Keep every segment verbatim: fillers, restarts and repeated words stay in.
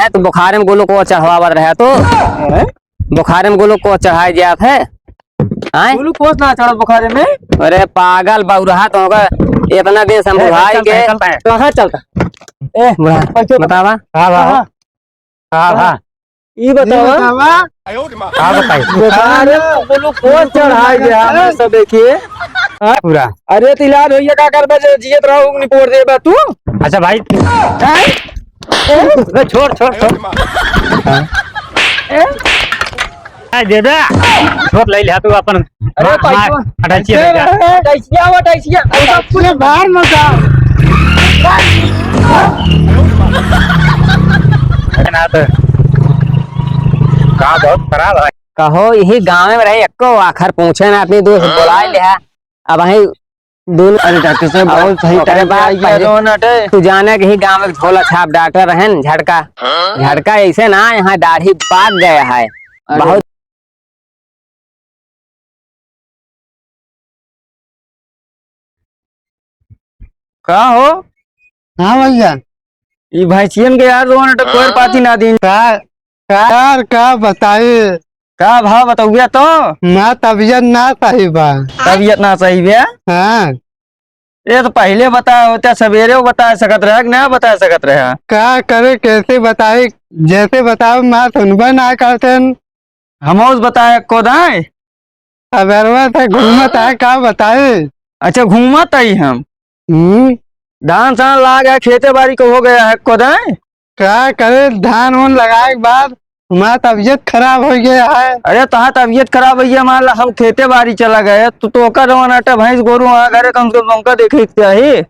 है, तू बुखारे में ग्लूकोज चढ़वावत रहे तू। हैं? बुखारे में ग्लूकोज चढ़ाए जात है। आय? ग्लूकोज ना चढ़त बुखारे में। अरे पागल बौरहा, तो होगा इतना दिन से हम ए, बुढ़ाई चलता है, के। चलता है। कहाँ चलता? ए, बुढ़ा, पैसों का बतावा। हाँ, हाँ। कहाँ? हाँ, हाँ। ई बतावा। ई बतावा। का बताई? बुखार ग्लूकोज चढ़ाई दे, हम सब देखिए। हाँ? पूरा। अरे, तो इलाज होइए, का करबे, जे जियत रहो, निपोर देबे तू। अच्छा भाई। हैं? अरे, छोड़, छोड़, छोड़। हाँ। ए? आ, दे दे। छोट ले लिहा तू अपन। अरे, हाँ, पैसा। हाँ, अटैचिया दे दे। अटैचिया, वो अटैचिया। अरे, बाप रे, बाहर मत जाओ। ना तो। गाँव बहुत खराब है। कहो, यही गाँव में रहे, एक्को आखर पूछे ना, अपनी दोस्त बुला लिहा। अब वहीं दोनों। अरे डॉक्टर साहब, बहुत सही ओकरे टाइम पे बाद आई है, पहले जौन हटे। तू जाने के ही गाँव में झोला छाप डॉक्टर रहन, झटका। हाँ? झटका ऐसे ना, यहाँ दाढ़ी पाक गया है। अरे। बहुत। का हो? हाँ भैया। ई भैंसियन के यार, जौन हटे, कोई हाँ? पाती ना दीन। का का यार, का बताई? का भाव बतौया तो? ना, तबियत ना सही बा। तबियत ना सही बे? हाँ। ये तो पहिले बताए होते, सवेरे वो बता सकत रहे कि ना बता सकत रहे? का करे, कैसे बताई? जैसे बताओ, ना सुनबे ना करते। हम उस बताए को दाए? अबेरवा से घूमत है, का बताई? अच्छा, घूमत आई हम। हम्म। धान सान लाग है, खेते बाड़ी को हो गया है को दाए? का करे, धान उन लगाए के बाद हमार तबियत खराब हो गया है। अरे, तहार तबियत खराब भैया, मान ला हम खेते बाड़ी चला गए, तो, तो ओकर जवन अटे भैंस गोरू वहाँ घरे, कम से कम उनका देखे के चाही।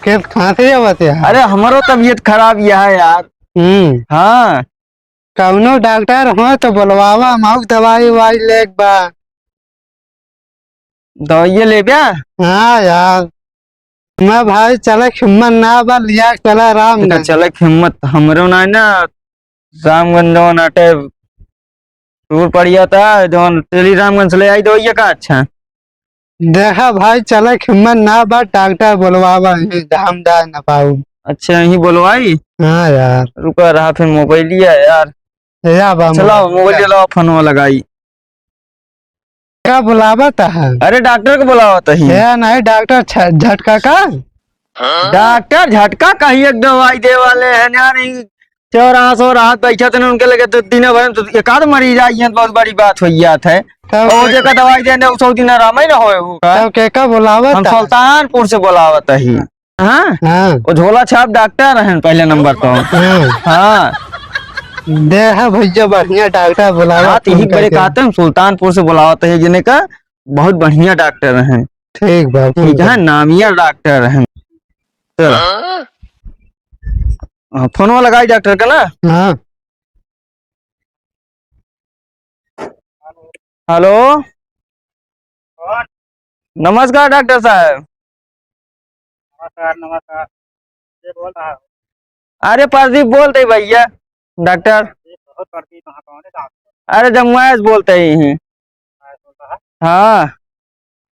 खेत खांसी आवत है। अरे, हमरो तबियत खराब यह है यार। हम्म। हाँ। कौनो डॉक्टर हो तो बोलवावा, हम दवाई उवाई लेके बा। दवाइये लेब्या? हाँ यार, मैं भाई चले के हिम्मत ना बा, लिया के चला रामगंज। देखा, चले के हिम्मत हमरो ना है ना, रामगंज जवन आटे दूर पड़िया था, जवन तेली रामगंज से ले आई दवाइया का। अच्छा। देखा भाई, चले के हिम्मत ना बा, डॉक्टर बोलवावा ही, हम जा ना पाऊ। अच्छा, यहीं बोलवाई? हाँ यार। रुका रहा, फिर मोबाइल लिया यार। या बा चलाओ, मोबाइल। मोबाइल लाओ, फोनवा लगाई। का बुलावत है? अरे, डॉक्टर को बुलावत ही। है नहीं, डॉक्टर छ-, झटका का? डॉक्टर झटका कही एक दवाई दे वाले हैं यार, ई चौराहा सौराहा बैठत हैं, उनके लगे तो दिन भर में तो एक आध मरीज आई है, बहुत बड़ी बात हो जात है। तब और के-, जेका दवाई देने, उ सौ दिन आराम ही ना होए उ का। तब के का बुलावत हम है? सुल्तानपुर से बुलावत ही। हाँ? हाँ। वो झोला छाप डॉक्टर रहन पहले नंबर तो। हाँ। हाँ। दे है भैया, बढ़िया डॉक्टर बुलावा हाँ, तो यही फोन बड़े करके। कहते हैं, सुल्तानपुर से बुलावत है, जिन्हें का बहुत बढ़िया डॉक्टर हैं। ठीक बा, ठीक फोन है, कर। नामिया डॉक्टर हैं। चलो। हाँ, फोनवा लगाई डॉक्टर का ना। हाँ। हेलो। कौन? नमस्कार डॉक्टर साहब। नमस्कार, नमस्कार। के बोल रहा है? अरे प्रदीप बोलत ही भैया, डॉक्टर। प्रदीप, बहुत प्रदीप, कहाँ, कौन है गाँव? अरे जमुआ से बोलत ही। हाँ, बोल रहा है। हाँ।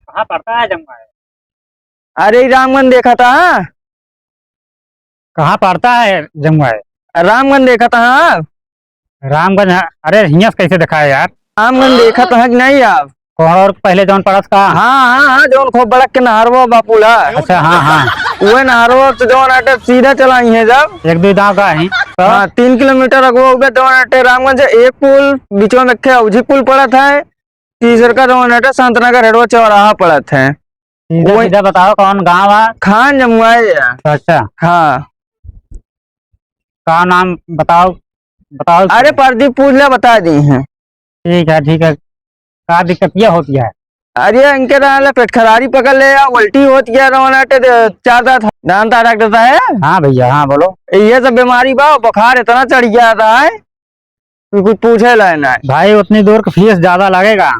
कहाँ पड़ता है जमुआ? अरे ई रामगंज देखा था। कहाँ पड़ता है जमुआ? रामगंज देखा था। रामगंज, अरे हियाँ से कैसे दिखाए यार? रामगंज देखा था कि नहीं आप? कोहड़ा और पहले जौन पड़त का? हाँ, हाँ, हाँ, जौन खूब बड़क के नहरवा बा पुल है। अच्छा, हाँ, हाँ। उहे नहरवा से जौन आटे सीधा चला ही है जब। एक दो गाँव का ही। तो? हाँ, तीन किलोमीटर अगवा उबे जौन आटे रामगंज से एक पुल, बीचवा में एक ठे औजी पुल पड़त है, तीसर का जौन आटे संतनगर हेडवा चौराहा पड़त है। सीधा वही सीधा बताओ कौन गाँव है? खान जमुआ है। अच्छा। हाँ। का नाम बताओ, बताओ। अरे प्रदीप पूछ ले, बता दी हैं। ठीक है, ठीक है। का दिक्कतिया होती है? अरे इनके रहले पेट खरारी पकड़ ले या उल्टी होती है, रोना टे दे, चार दांत, दांत आ डॉक्टर साहब। हाँ भैया, हाँ बोलो। ये सब बीमारी बा, बुखार इतना चढ़ गया था है, कि कुछ पूछे लायक ना है। भाई उतनी दूर का फीस ज्यादा लगेगा।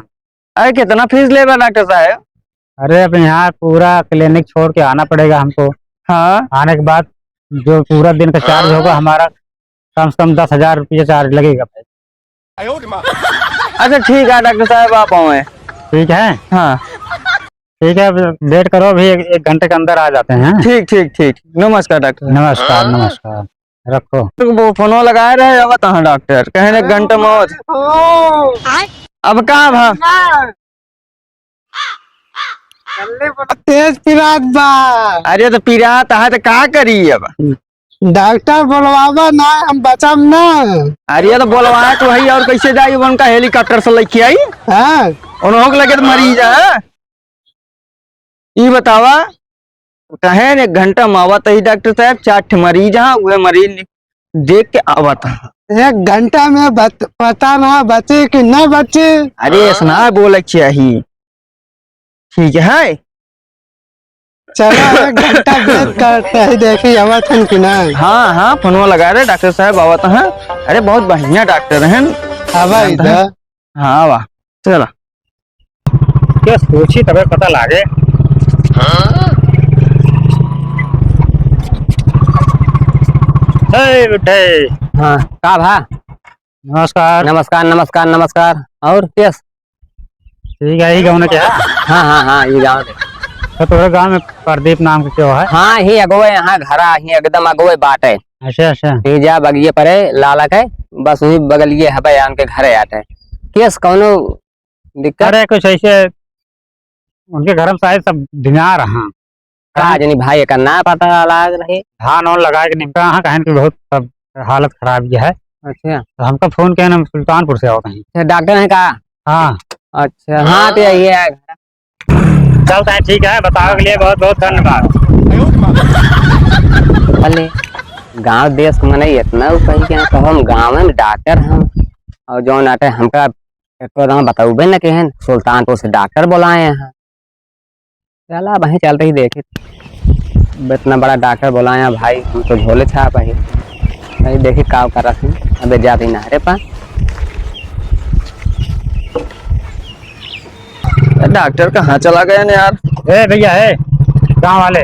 अरे कितना फीस लेबा डॉक्टर साहब? अरे अब यहाँ पूरा क्लिनिक छोड़ के आना पड़ेगा हमको। हाँ। आने के बाद जो पूरा दिन का चार्ज होगा हमारा, कम से कम दस हजार रुपया चार्ज लगेगा भाई। अच्छा ठीक है डॉक्टर साहब, आप आवे। ठीक है। हाँ। ठीक है, अब wait करो, अभी एक, एक घंटे के अंदर आ जाते हैं। ठीक, ठीक, ठीक। नमस्कार डॉक्टर। नमस्कार, नमस्कार। रखो। तो वो फोनो लगाए रहे, आवत हैं डॉक्टर, कहेन एक घंटा में आवत। अब का भा? तेज पिरात बा। अरे तो पिरात है तो का करी अब? डॉक्टर बोलवावा ना, हम बचब ना। अरे तो बोलवाए तो वही, और कैसे जाई? उनका हेलीकॉप्टर से लेके आई। हाँ। उन्हों के लगे तो मरीज है। ई बतावा, कहेन एक घंटा में आवत ही डॉक्टर साहब, चार ठे मरीज हैं, वह मरीज देख के आवत हैं। एक घंटा में बत-, पता ना बचे कि ना बचे। अरे, ऐसा ना बोले के चाही। ठीक है। चलो, एक घंटा wait करते हैं, देखी आवत हैं कि ना। हाँ, हाँ, फोनवा लगा रहे, डॉक्टर साहब आवत हैं। अरे, बहुत बढ़िया डॉक्टर हैं। आवा जानता है। इधर। हाँ, वाह, चला। क्या सोची तबे पता लागे। हे, उठे। हाँ, का भा? नमस्कार। नमस्कार, नमस्कार, नमस्कार। और केस? ठीक है, यही गाँव ना क्या? हाँ, हाँ, हाँ, ये गाँव है। तो तोहरे गाँव में प्रदीप नाम के केहू है? हाँ, ही अगवे यहाँ घरा, ही एकदम अगवे बाटे। अच्छा, अच्छा। ही जा बगिये परे लालक है, बस वही बगलिये हबे, आन के घरे आटे। केस कौनो दिक्कत? अरे, कुछ ऐसे उनके घर में शायद सब बीमार हैं। का जनी भाई, एकर ना पता लाग रही। धान वान लगाए के निपटा है, कहेन कि बहुत सब हालत खराब ये है। अच्छा। तो हमका फोन किया, हम सुल्तानपुर से आवत हैं। अच्छा, डॉक्टर हैं का? हाँ। अच्छा, हाँ, तो यही है। चल, तैं ठीक है, बतावे के लिए बहुत बहुत धन्यवाद। भले गाँव देश के मनई इतना उ कही के कहो हम गाँव में डॉक्टर हम, और जौन आटे हमका एको दाम बतौबे न केहेन, सुल्तानपुर से डॉक्टर बोलाए हैं। चला, वहीं चलते ही देखी। इतना बड़ा डॉक्टर बोलाया भाई, हम तो झोले छाप है। भाई देखी का करत हैं, अबे जाते ही नहरे पर। डॉक्टर कहाँ चला गया ने यार? ए भैया, ए, गाँव वाले,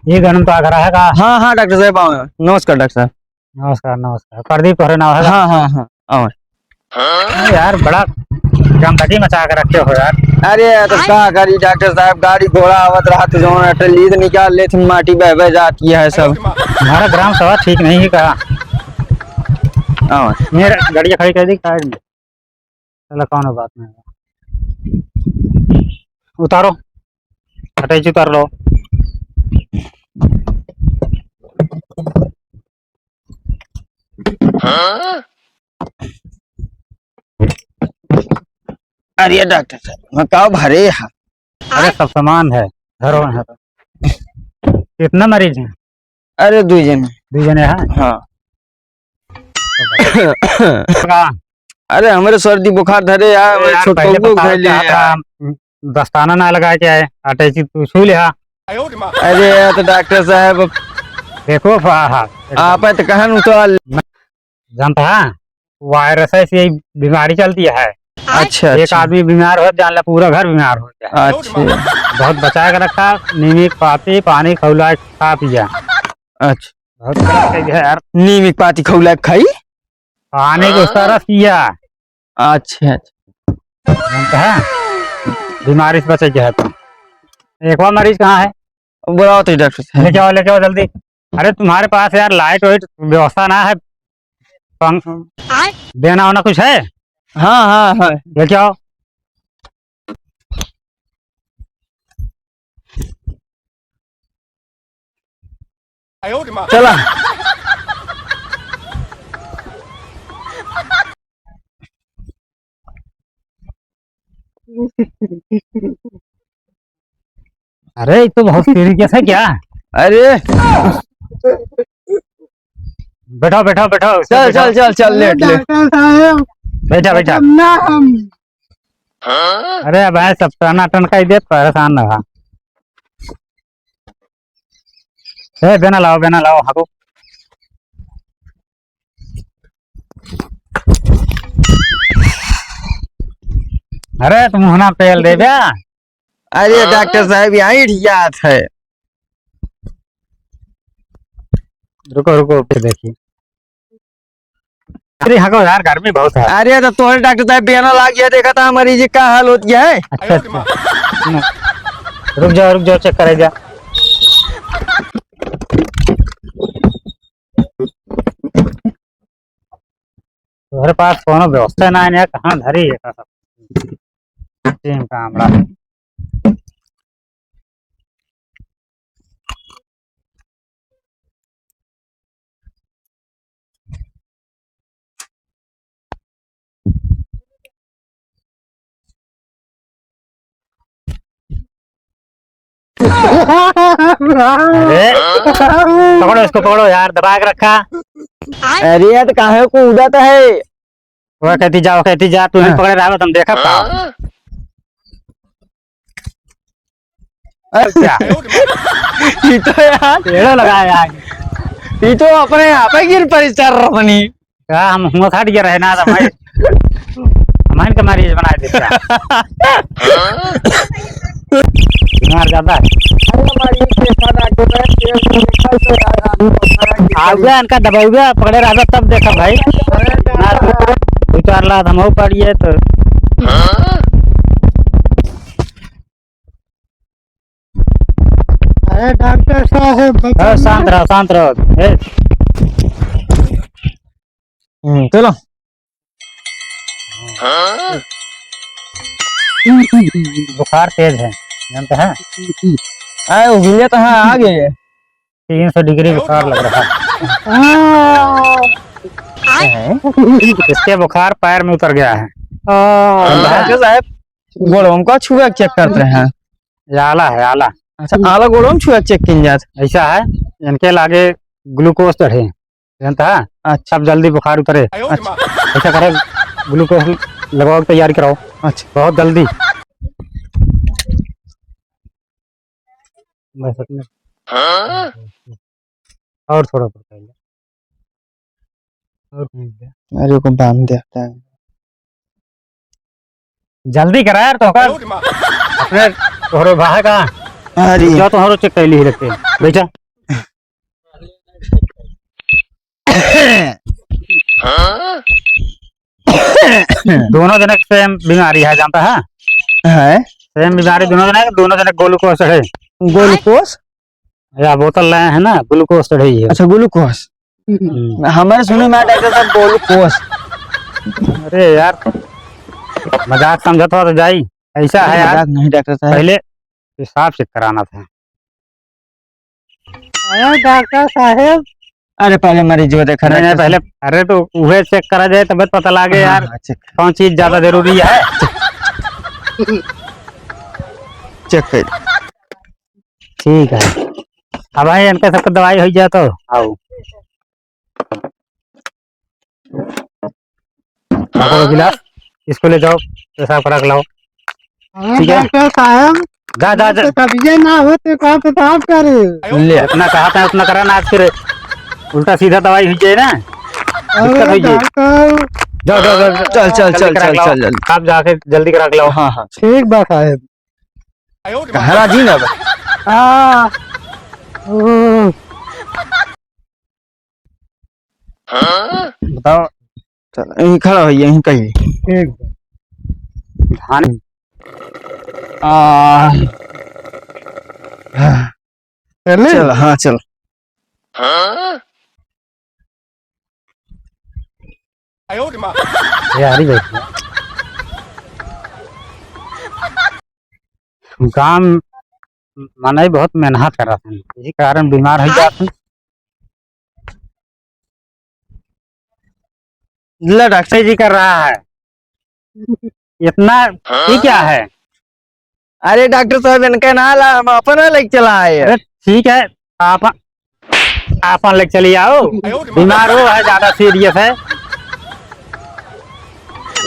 ये घर में तो आ घर है का? हाँ, हाँ, डॉक्टर साहब, आओ। नमस्कार, डॉक्टर साहब। नमस्कार, नमस्कार। प्रदीप तोहरे नाम है? हाँ, हाँ, हाँ, आओ। अरे यार, बड़ा गंदगी मचा के रखे हो यार। अरे यार, तो का करी डॉक्टर साहब, गाड़ी घोड़ा आवत रहा तो जौन अटलीद निकाल लेत, माटी बह बह जाती है सब। हमारा ग्राम सभा ठीक नहीं है का? आओ। मेरा गाड़ी खड़ी कर दी side में। चला, कौनो बात नहीं। उतारो, अटैची उतार लो। अरे डॉक्टर साहब, मैं का भरे हा? अरे सब सामान है, घरों है तो। कितना मरीज हैं? अरे दुइ जने। दुइ जने हैं? हाँ। का? अरे हमरे सर्दी बुखार धरे यार, अरे यार, छोटकऊ पहले को बताओ धइले क्या यार। था? दस्ताना ना लगाए के आए, अटैची तू छू ले हा। अरे यार, तो डॉक्टर साहब। देखो, हाँ, हाँ, एकदम। आप तो कहन तो जानता है, वायरस है, ऐसी बीमारी चलती है। अच्छा, एक अच्छा। आदमी बीमार हो, जान ला पूरा घर बीमार हो जाए। अच्छा। बहुत बचा के रखा, नीम के पाती, पानी खौला के खा पिया। अच्छा। बहुत गलत कह दिया यार। नीम के पाती खौला के खाई? पानी के उसका रस पिया। अच्छा, अच्छा। जानता है, बीमारी से बचे के है तो। एक और मरीज कहाँ है? बुलाओ तो डॉक्टर साहब। लेके आओ, लेके आओ जल्दी। अरे तुम्हारे पास यार लाइट वाइट व्यवस्था ना है, पंख देना होना कुछ है? हाँ, हाँ, हाँ। लेके आओ। चला। अरे, ये तो बहुत सीरियस है क्या? अरे। बैठो, बैठो, बैठो, चल, बैठो। चल, चल, चल, लेट, लेट। डॉक्टर साहब, बैठा, बैठा। ना हम। अरे, अब है सब टनाटन का ही देत, परेशान ना रहा। ए, बेना लाओ, बेना लाओ, हाको। अरे, तुम हुना पेल दे बे। अरे, डॉक्टर साहब, यहाँ ही ठियात है। रुको, रुको, फिर देखिए। अरे, हको यार, गर्मी बहुत है। अरे, तो तोहरे डॉक्टर साहब बेना लाग गया, देखा था मरीज का हाल होत गया है। अच्छा, अच्छा। सुनो, रुक जाओ, रुक जाओ, चेक करे जा। तोहरे पास कोनो व्यवस्था ना है, कहाँ धरी है सब? टीम का हमरा। अरे, पकड़ो इसको, पकड़ो यार, दबा के रखा। अरे यार, तो काहे को उड़ाता है? वो कहती जा, वो कहती जा, तू ही हाँ। पकड़े रहा, तुम देखा पाओ। अच्छा। ये तो यार पेड़ो लगाया है। ये तो अपने आप ही गिर पड़ी चर बनी। का हम हुआ हट गया रहे ना, तो भाई, हम इनके मरीज बना देते हैं। बीमार ज्यादा है। अरे हमारी ये साथ आके बैठ के देखा तो यार, आदमी बहुत बड़ा गिर पड़ी। आउगा इनका दबाउगा, पकड़े रहबे तब देखा भाई। ना तो दो चार लात हम पड़िए तो। अरे डॉक्टर साहब, हाँ, बताइए। शांत रहो, शांत रहो। ए। हम्म, चलो। बुखार तेज है, जानते हैं? आए, उगले तो हाँ, आ गए। तीन सौ डिग्री बुखार लग रहा है। हाँ। हैं? इसके बुखार पैर में उतर गया है। हाँ। डॉक्टर साहब, गोड़ों का छुआ चेक करते हैं। ये आला है, आला। अच्छा, आला गोड़ों में छुआ चेक किन जात। ऐसा है, इनके लागे ग्लूकोज चढ़े, जानता है? अच्छा। सब जल्दी बुखार उतरे। अच्छा। ऐसा करे, ग्लूकोज लगवाओ, तैयारी कराओ। अच्छा। बहुत जल्दी। बस इतना। हाँ? और थोड़ा ऊपर कर ले। और खींच दे। अरे को बांध दे। जल्दी करा यार, तो कर। अपने तोहरो भाई का। अरे। जो तोहरो चेक कर ली रखते हैं। बैठा। दोनों जने के सेम बीमारी है, जानता है? है। सेम बीमारी दोनों जने के, दोनों जने ग्लूकोज चढ़े। ग्लूकोज? या बोतल लाए हैं ना, ग्लूकोज चढ़े ही है। अच्छा, ग्लूकोज। हम्म। हमारे सुने में डॉक्टर साहब ग्लूकोज। अरे यार, मजाक समझत हो तो जाई। ऐसा है यार, मजाक नहीं डॉक्टर साहब। पहले पेशाब चेक कराना था। अरे डॉक्टर साहेब। अरे पहले मरीज को देखा नहीं, नहीं, डॉक्टर पहले, साहब। अरे तो उहे चेक करा जाए, तब पता लागे हाँ, यार, हाँ, चेक। कौन चीज ज्यादा जरूरी है। चेक कर। ठीक है, अब भाई इनका सबका दवाई हो जाए तो आओ। पकड़ो गिलास, इसको ले जाओ, पेशाब करा के लाओ। हाँ, ठीक है? डॉक्टर साहब, जा, जा, जा। तो कब्जे ना हो तो का पेशाब करे? ले, इतना कहा था, उतना करा ना, आज फिर उल्टा सीधा दवाई हुई जाए ना, अरे दिक्कत हुई जाए। डॉक्टर। जाओ, जाओ, जाओ, जाओ। चल, चल, जल्दी चल, करा के चल, लाओ। चल, जल्दी। आप जाके जल्दी करा के लाओ। हाँ, हाँ। ठीक बा साहेब। कहाँ राजी ना बा? हाँ। ओ। बताओ। चल, यहीं खड़ा हो, यहीं कहीं। ठीक बा। धान। आ, चले? चल, हाँ, चल। यार ही बैठ गया। गाँव मनई बहुत मेहनत करत हैं, यही कारण बीमार हो जात हैं। ले डॉक्टर जी कर रहा है, इतना ही क्या है? अरे डॉक्टर साहब, इनका ना ला, हम अपन लेके चला आए। अरे ठीक है, आप, आपन लेके चली आओ। बीमार हो है, ज्यादा सीरियस है।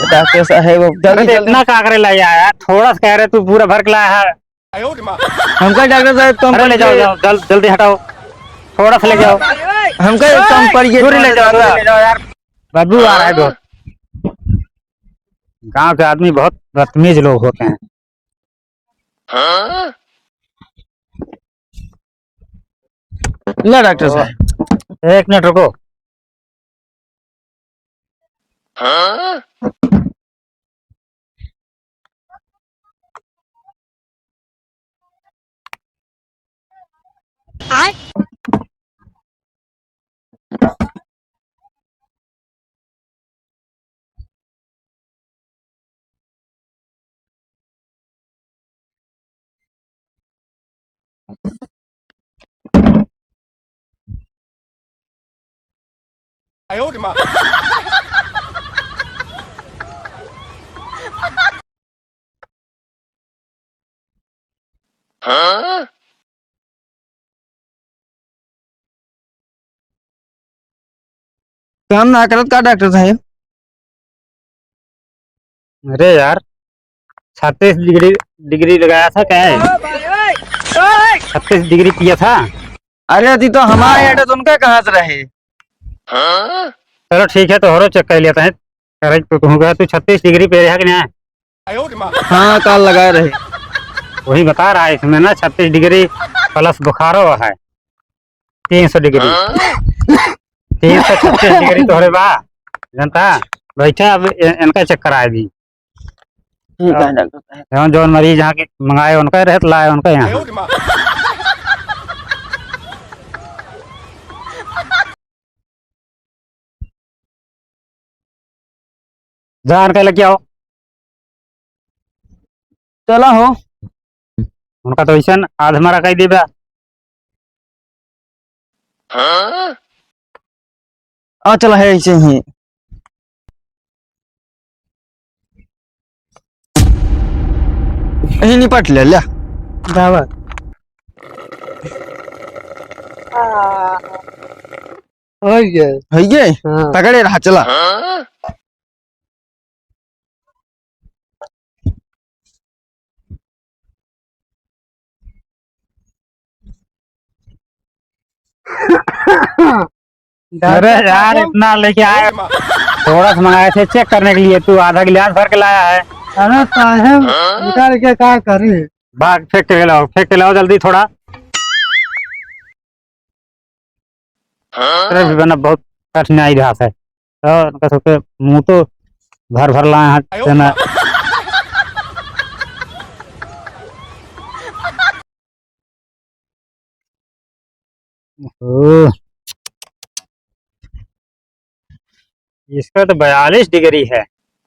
डॉक्टर साहब, अब जल्दी, अरे जल्दी। इतना का करे ला यार, थोड़ा सा कह रहे, तू पूरा भर के लाया है। हमका डॉक्टर साहब कम अरे ले जाओ, पड़िए। जाओ, जल-, जल्दी हटाओ, थोड़ा सा ले जाओ। हमका कम पड़िए, दूर ले जाओ, दूर ले जाओ यार, बदबू आ रहा है बहुत। गांव के आदमी बहुत बदतमीज लोग होते हैं। हाँ? ला डॉक्टर साहब। एक मिनट रुको। हाँ? हाँ? काम ना करत का डॉक्टर साहेब? अरे यार, छत्तीस डिग्री, डिग्री लगाया था क्या है? छत्तीस डिग्री पिया था। अरे, अति तो हमारे अड्डा तो उनका कहाँ से रहे? चलो ठीक है, तोहरो चेक कर लेते हैं। अरे, तो तुम कहा, तू छत्तीस डिग्री पे रहा कि नहीं? हाँ, काल लगाए रहे। वही बता रहा है, इसमें ना छत्तीस डिग्री प्लस बुखारो है, तीन सौ डिग्री। तीन सौ छत्तीस डिग्री तोहरे बा, जनता। बैठा, अब इ-, इनका चेक कराए दी। ठीक है, डॉक्टर साहब। जौन, जौन मरीज यहाँ के मंगाए, उनका रहत लाए, उनका यहाँ। जान के लेके आओ। चला हो। उनका तो ऐसन आध मरा कह देबा। हाँ? आ, चला है ऐसे ही। यही निपट ले, ले। दावा। हो गए। हो गए? हाँ। पकड़े रहा, चला। अरे यार, इतना लेके आए, थोड़ा सा मंगाए थे चेक करने के लिए, तू आधा गिलास भर के लाया है। अरे साहेब, निकाल के का करी? भाग, फेंक के लाओ, फेंक के लाओ जल्दी थोड़ा। अरे भी बना, बहुत कठिनाई रहा है। तो उनका सबके मुंह तो भर भर लाए हैं, है ना? ओह, इसका तो बयालीस डिग्री है।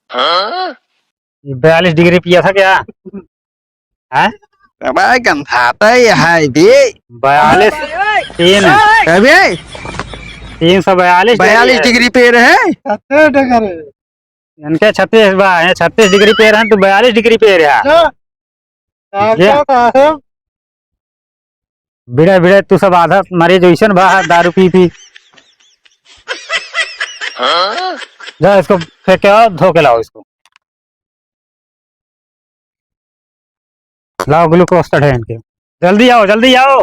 हाँ? ये बयालीस डिग्री पिया था क्या? हैं? अबे गंधाता ही है बे। बयालीस, तीन। अबे तीन सौ बयालीस डिग्री बयालीस है। डिग्री पे रहे। छत्तीस डिग्री। इनके छत्तीस बा, ये छत्तीस डिग्री पे रहे, तू बयालीस डिग्री पे रहा। अच्छा। ये डॉक्टर साहब। भिड़े, भिड़े, तू सब आधा मरीज वैसन बा, दारू पी पी। हाँ? जा, इसको फेंक के आओ, धो के लाओ इसको। लाओ, ग्लूकोज चढ़े इनके। जल्दी आओ, जल्दी आओ।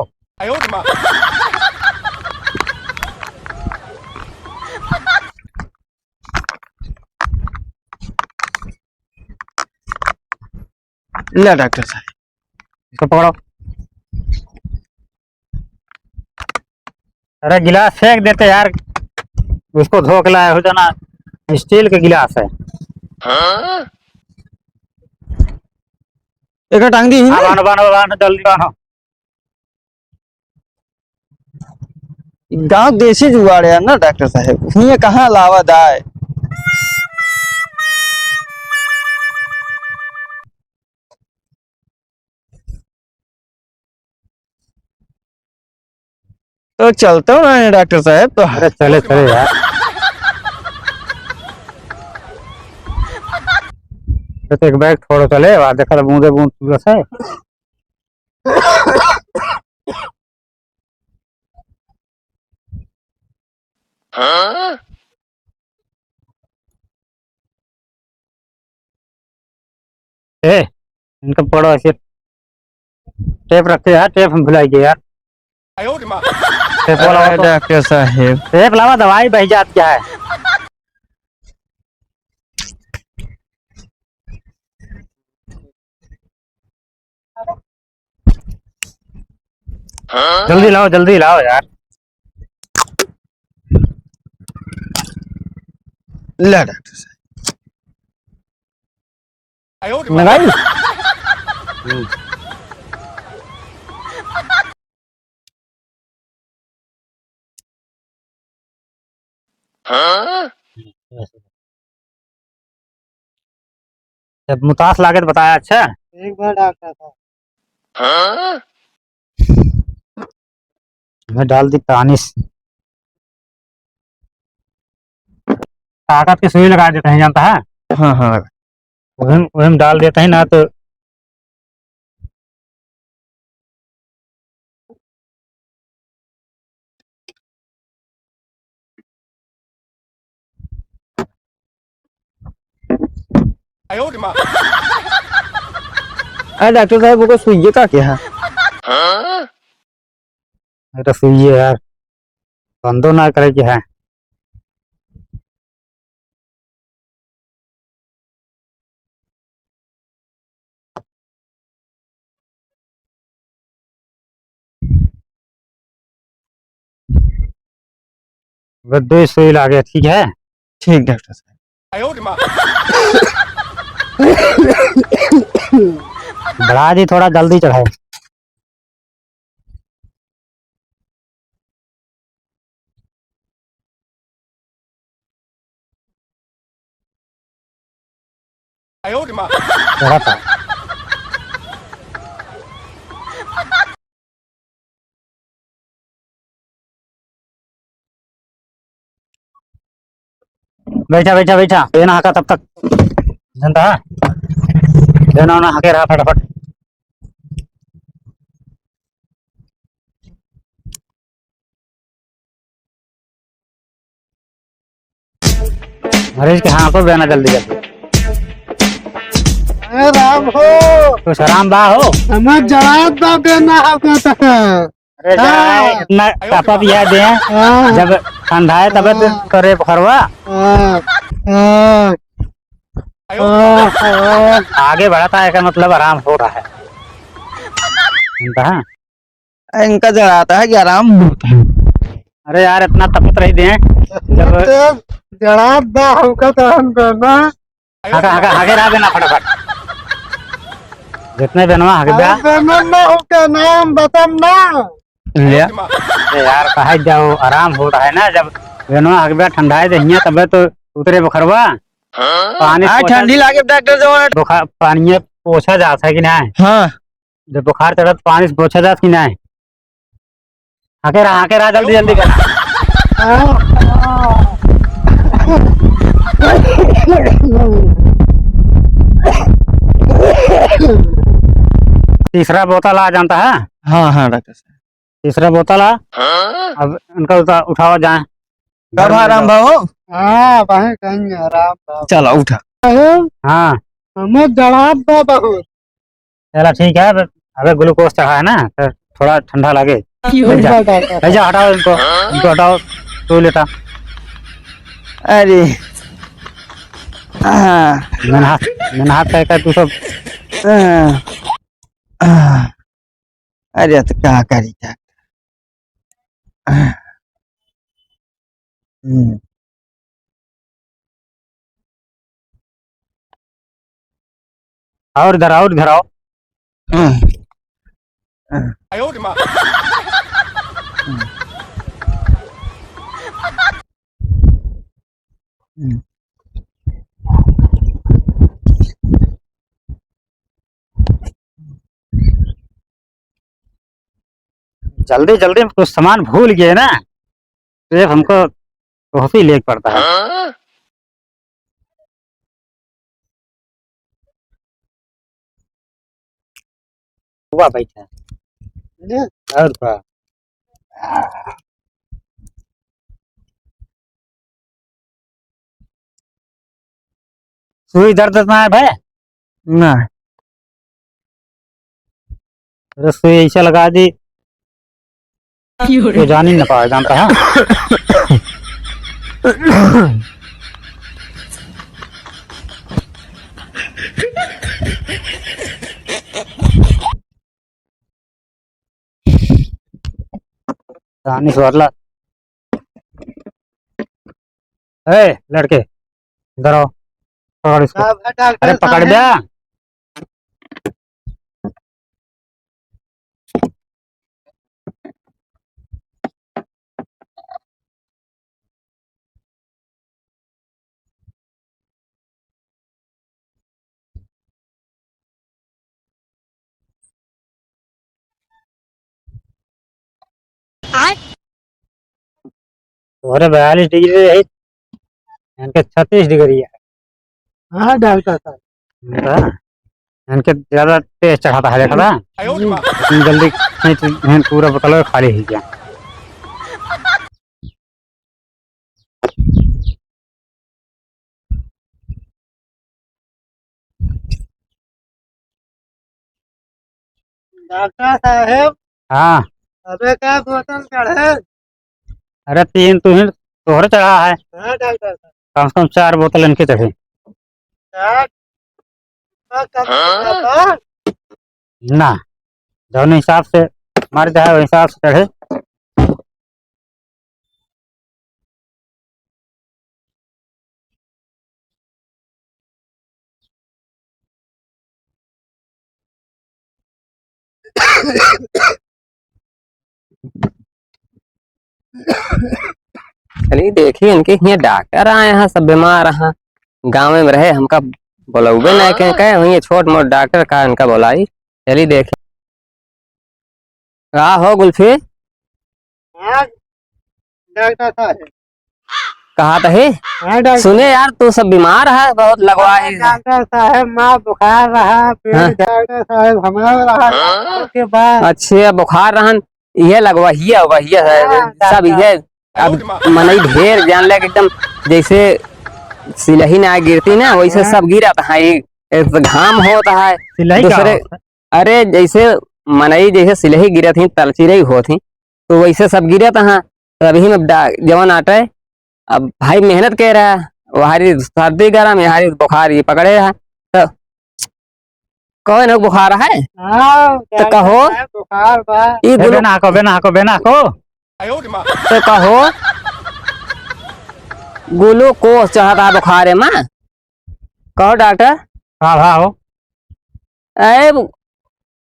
ले डॉक्टर साहब। इसको पकड़ो। अरे गिलास फेंक देते यार, उसको धो के लाए हो जाना, स्टील के गिलास है। हाँ? एक टांग दी ही हाँ, ना। बांधो, बांधो, बांधो, जल्दी बांधो। गांव देसी जुगाड़ है ना डॉक्टर साहब, हियां कहाँ लावा दाय। तो चलते हो ना डॉक्टर साहब तो। अरे चले, चले यार। तो एक बैग थोड़ा चले, वहाँ देखा था बूंदे बूंद पूरा से। हाँ? ए, इनका पकड़ो ऐसे। टेप रखते यार, टेप हम भुलाई गए यार। टेप वाला अरे हो तो। डॉक्टर साहेब। टेप लावा, दवाई बह जात क्या है? जल्दी लाओ, जल्दी लाओ यार। ले डॉक्टर साहब। लगाई? हम्म। जब मुतास लागे तो बताया, अच्छा? एक बार डॉक्टर साहब। मैं डाल दी पानी से। ताकत की सुई लगा देते हैं, जानता है? हाँ, हाँ। वही, वही में डाल देते हैं ना, तो अरे डॉक्टर साहब, ओकर सुइये का क्या है? अरे सुइये यार, बंदो ना करे के है। बस दो ही सुई लागे, ठीक है? ठीक डॉक्टर साहब। बढ़ा दी, थोड़ा जल्दी चढ़ाए। चढ़ा था। बैठा, बैठा, बैठा, ये ना हाका तब तक। जनता है? ये ना, ना हाके रहा फटाफट। मरीज के हाँको बेना जल्दी जल्दी। अरे राम हो। कुछ आराम बा हो? हमार जवाब बा बेना हाका तक। अरे जा, हाँ। इतना तपत यह दे, हाँ। जब ठंडाए तबे तो हाँ। करे बुखरवा। हाँ। हाँ। हाँ। आगे बढ़ता है, का मतलब आराम हो रहा है। हाँ। इनका जड़ाता है कि आराम होता है। अरे यार, इतना तपत रही दे, जब तो जड़ात बा, हमका तो हम करना। हाका, हाका, हाके रहा देना फटाफट। जितने बेनवा हाके बा। अरे बेनवा ना हो, का नाम बताम ना। ले। अरे यार, कहा जाओ, आराम हो रहा है ना, जब बेनवा हाके बा ठंडाए दे हियां, तबे तो उतरे बुखरवा। पानी आ, पोछा ठंडी लागे डॉक्टर जवान। बुखार, पानी में पोछा जाता है कि नहीं? हाँ। जब बुखार चढ़त पानी से पोछा जात कि नहीं? हाके रहा, हाके रहा, जल्दी, जल्दी कर। तीसरा बोतल आ जानता है? हाँ, हाँ, डॉक्टर साहब। तीसरा बोतल आ। हाँ? अब इनका उठा-, उठावा जाए। कब आराम बा हो? हाँ, बाहें कहीं आराम बा। चला, उठा। हाँ। हमें जड़ात बा बहुत। चला ठीक है, अब अबे ग्लूकोज चढ़ा है ना, तो थोड़ा ठंडा लगे। क्यों? ले जा, ले जा, हटाओ इनको, इनको हटाओ, तू लेटा। अरे। हाँ। मैंने हाथ, मैंने हाथ का, का तू सब। हाँ। हाँ। अरे, तो का करी, का? हम्म। और इधर आओ, इधर आओ। हम्म। हम्म। हम्म। जल्दी जल्दी में कुछ सामान भूल गए ना, तो ये हमको तोहफी लेके पड़ता है। हाँ? हुआ बैठा। ले। और का? सुई दर्द ना है भाई? ना। अरे सुई ऐसे लगा दी, क्यों रे? तो जान ही ना पावे, जानता है? रानी से वाला। ए, लड़के, इधर आओ। पकड़ इसको। का भा डॉक्टर अरे, पकड़ साहब? बे। तोहरे बयालीस डिग्री रही, इनके छत्तीस डिग्री है। हाँ डॉक्टर साहब। इनका, इनके ज्यादा तेज चढ़ाता है, देखा था? हम्म। इतनी जल्दी खींच, पूरा बोतल खाली हो गया। डॉक्टर साहेब। हाँ। अबे का बोतल चढ़े? अरे तीन तुहिन तोहरे चढ़ा है। हाँ डॉक्टर साहब। कम से कम चार बोतल इनके चढ़े। चार? तो कम से कम ना, जौन हिसाब से मर जाए, वही हिसाब से चढ़े। चली देखी, इनके हियाँ डॉक्टर आए हैं, सब बीमार हैं, गाँव में रहे, हमका बोलौबे ना के, कहे हुई छोट मोट डॉक्टर का इनका बोलाई। चली देखी। का हो गुल्फी? हाँ, डॉक्टर साहब। कहा तो है? हाँ, डॉक्टर। सुने यार, तू सब बीमार है, बहुत लगवा है। डॉक्टर साहब, माँ बुखार रहा, पेट हाँ। डॉक्टर साहब, हमारा रहा, के बाद। अच्छे, बुखार रहन, ये लगवा, ये होगा, ये है, हाँ, सब डॉक्टर। ये। अब मनई ढेर जान ले एकदम जैसे सिलही ना गिरती ना, वैसे हाँ। सब गिरत है। एक तो घाम होता है, सिलही का दूसरे होता है? अरे, जैसे मनई जैसे सिलही गिरत ही, तलचिरई होत ही, तो वैसे सब गिरत हाँ। तो अभी में डा-, जवन आटे, अब भाई मेहनत कइ रहा, वहारी सर्दी गरम, यहारी बुखार ये पकड़े रहा। तो कहो ना बुखार है? हाँ, तो कहो। है, बुखार बा। ई ए, ग्लू-, बेना को, बेना को, बेना को। तो कहो, ग्लूकोज चढ़ता बुखारे में। कहो डॉक्टर। हाँ, हाँ, हो। ए,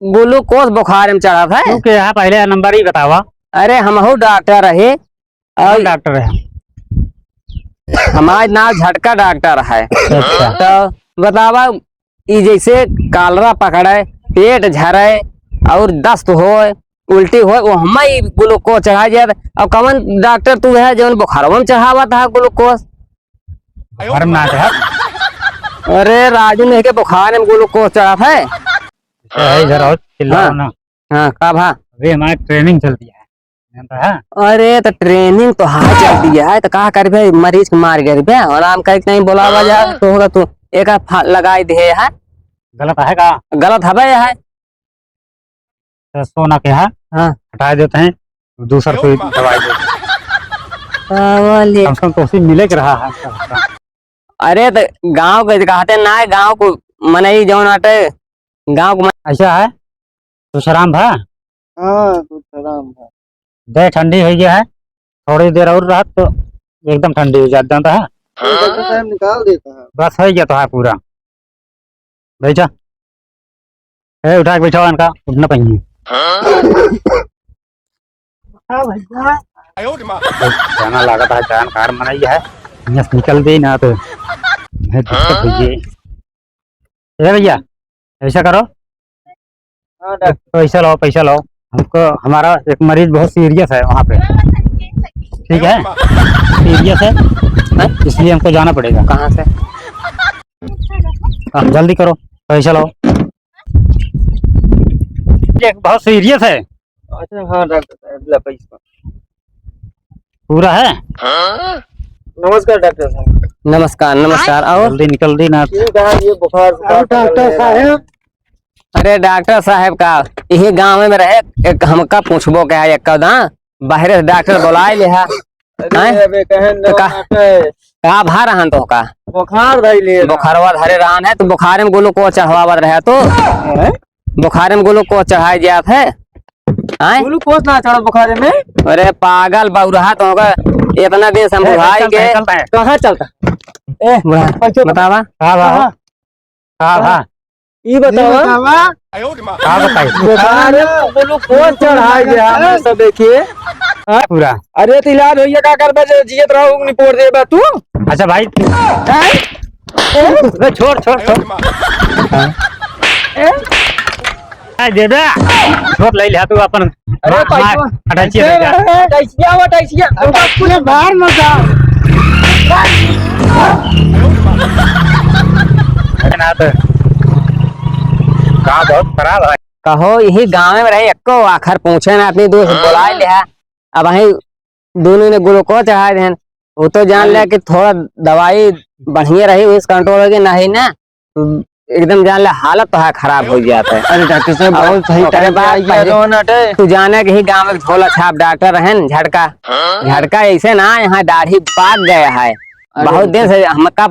ग्लूकोज बुखार में चढ़त है। तू के है, पहले नंबर ही बतावा। अरे, हमहू डॉक्टर रहे। कौन और डॉक्टर है? हमार नाम झटका डॉक्टर है। अच्छा। तो बतावा, ई जैसे कालरा पकड़े, पेट झरे और दस्त होए, उल्टी होए, वो हमें ही ग्लूकोज चढ़ा जात। और कौन डॉक्टर तू है जौन बुखारवा में चढ़ावत है ग्लूकोज? बुखार में ना चढ़ा। अरे राजू, नहीं के बुखार में ग्लूकोज चढ़त है। है इधर आओ, चिल्लाओ हाँ। ना। हाँ, का भा? अभी हमारी ट्रेनिंग चलती है, जानता है? अरे तो ट्रेनिंग तो हाँ चलती है, तो का करबे, मरीज के मार गिरबे, आराम करके नहीं बोलावा जा, तो होगा तू एक फा-, लगाई दे है। गलत है का? गलत हबे है। तो सोना के है, हाँ। हटाए देते हैं, दूसर कोई दवाई दे। पावल ये। कम से कम तो उसी मिले के रहा है। अरे तो गाँव के कहते ना है, गाँव को मनई जौन आटे, गाँव को मन- ऐसा है, तुषाराम भा? हाँ, तुषाराम भा। दे ठंडी हो गया है, थोड़ी देर और रह तो एकदम ठंडी हो जात, जानता है? तो डॉक्टर साहब निकाल देता है। बस हो गया तो है पूरा। बैठा। ए, उठा के बैठावा इनका, उठना पइहैं। हाँ भैया। जाना लागत है, जानकार मनई है, यहाँ से निकल दी ना तो है दिक्कत हो जाए। ए भैया, ऐसा करो, हाँ, डॉक्टर। पैसा लाओ, पैसा लाओ। हमको, हमारा एक मरीज बहुत सीरियस है वहाँ पे, ठीक है? सीरियस है, हैं? इसलिए हमको जाना पड़ेगा। कहाँ से? हाँ, जल्दी करो, पैसा लाओ। ये बहुत सीरियस है। अच्छा, हाँ, डॉक्टर साहब, ला पैसा। पूरा है? नमस्कार डॉक्टर साहब। नमस्कार, नमस्कार। आओ। जल्दी निकल दी ना। ठीक है, ये बुखार, बुखार अरे डॉक्टर साहब। अरे डॉक्टर साहब का, यही गाँव में रहे, एक हमका पूछबो क्या है, एक का दाँ, बाहरे से डॉक्टर बोलाए ले हा। अरे हैं? अबे कहन तो का, का भा रहन तो का? बुखार धइले रहा। बुखारवा धरे रहन है, तो बुखारे में ग्लूकोज चढ़वावत रहे तो। हैं? बुखारे में ग्लूकोज चढ़ाए जात है। हैं? ग्लूकोज ना चढ़ल बुखारे में। अरे पागल बौरहा, तो होगा, इतना दिन से हम ए, बुढ़ाई चलता के है, चलता है। कहाँ चलता? ए, बुढ़ा, पैसे बतावा। हाँ, हाँ, हाँ। हाँ, हाँ। ई बतावा। का बताई? बुखार में ग्लूकोज चढ़ाई दे, हम सब देखिए। हाँ? पूरा। अरे तो इलाज होइए, का करबे जे जियत रहो, निपोर देबे तू? अच्छा भाई। हैं? ए? अरे छोड़, छोड़, छोड़। ए? आ, दे दे। छोट ले लिहा तू अपन। अरे, हाँ, पैसा। हाँ, अटैचिया दे दे। अटैचिया, वो अटैचिया। अरे, बाहर मत जा। अरे ना तो, गाँव बहुत खराब है। कहो, यही गाँव में रहे, एको आखर पूछे ना, अपनी दोस्त बुलाए लिहा। अब वहीं दोनों ने ग्लूकोज चढ़ाए देहन। वो तो जान ले कि थोड़ा दवाई बढ़िया रही, वही से कंट्रोल होगी, नहीं ना तो एकदम जान ले हालत तो है खराब हो जाता है। अरे डॉक्टर साहब, बहुत सही ओकरे टाइम पे बाद आई गया पहले जौन अटे। तू जाने कि ही गाँव में झोला छाप डॉक्टर रहन, झटका। हाँ? झटका ऐसे ना, यहाँ दाढ़ी पाक गया है। अरे बहुत दिन से हमका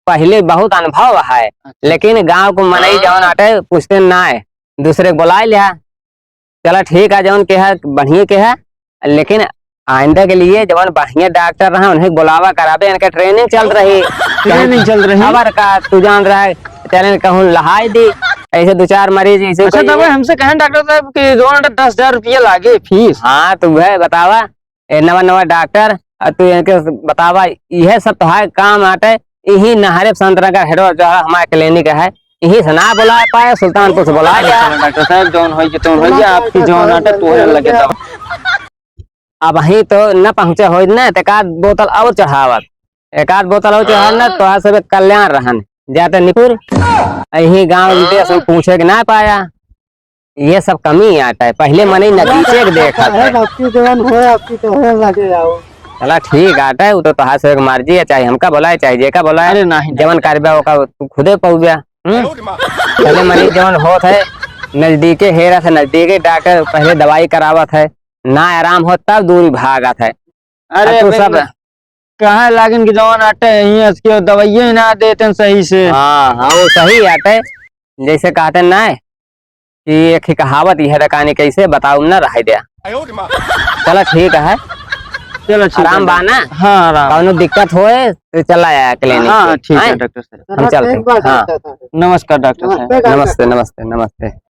पहले बहुत अनुभव है, अच्छा। लेकिन गाँव को मनई जौन अटे पूछते ना है, दूसरे को बुलाए लिहा। चला ठीक है, जौन के है बढ़िया के है, लेकिन आइंदा के लिए जवन बढ़िया डॉक्टर रहे, उन्हें बुलावा करावे, इनके ट्रेनिंग चल रही। ट्रेनिंग चल रही। खबर का तू जान रहा है, चैलेंज कहूँ लहाई दी, ऐसे दो चार मरीज ऐसे अच्छा, कोई तब हमसे कहें डॉक्टर साहब कि जौन अटे दस हजार रुपया लागे फीस। हाँ, तो वह बतावा, ए नवा नवा डॉक्टर, आ तू इनके बतावा, यह सब तो है काम आटे, यही नहरे संतरा का हेडवा जो है हमारा क्लिनिक है, यही से ना बुला पाए, सुल्तानपुर से बुला लिहा। डॉक्टर साहब, जौन होई के तौन होई के, आपकी जौन आटे तोहरे लगे तब। अब वहीं तो न पहुँचे होई ना, तो एक आध बोतल और चढ़ावत, एक आध बोतल और चढ़ावत ना, तो आज सब कल्याण रहन। जाते निकुर, यही गाँव में देश में पूछे के ना पाया। ये सब कमी आटा है। पहले मनई नतीजे के देखत है। आपकी जवन होए, आपकी तो होए लगे जाओ। चला ठीक आटा है, वो तो तोहार से एक मर्जी है, चाहे हमका बुलाए, चाहे जेका बुलाए। अरे नहीं, जवन करबे ओका तू खुदे पउबे। हम्म? पहले मनई जवन होत है, नजदीके हेरत है, नजदीके डॉक्टर पहले दवाई करावत है, ना आराम हो तब दूरी भागत है। अरे अब तू सब कहाँ लागिन कि जवन आटे यहीं असके दवाइये ना देते हैं सही से। हाँ, हाँ, वो सही आटे। जैसे कहते ना है कि एक ही कहावत, यह रकानी कैसे बताऊ ना रह दे। चलो ठीक है। चलो ठीक आराम है। बा ना? हाँ, आराम। कौनो दिक्कत होए तो चला आया क्लिनिक हाँ, पे। हाँ, ठीक है हैं? डॉक्टर साहब। हम चलते हैं। हाँ। नमस्कार डॉक्टर साहब। नमस्ते, नमस्ते, नमस्ते।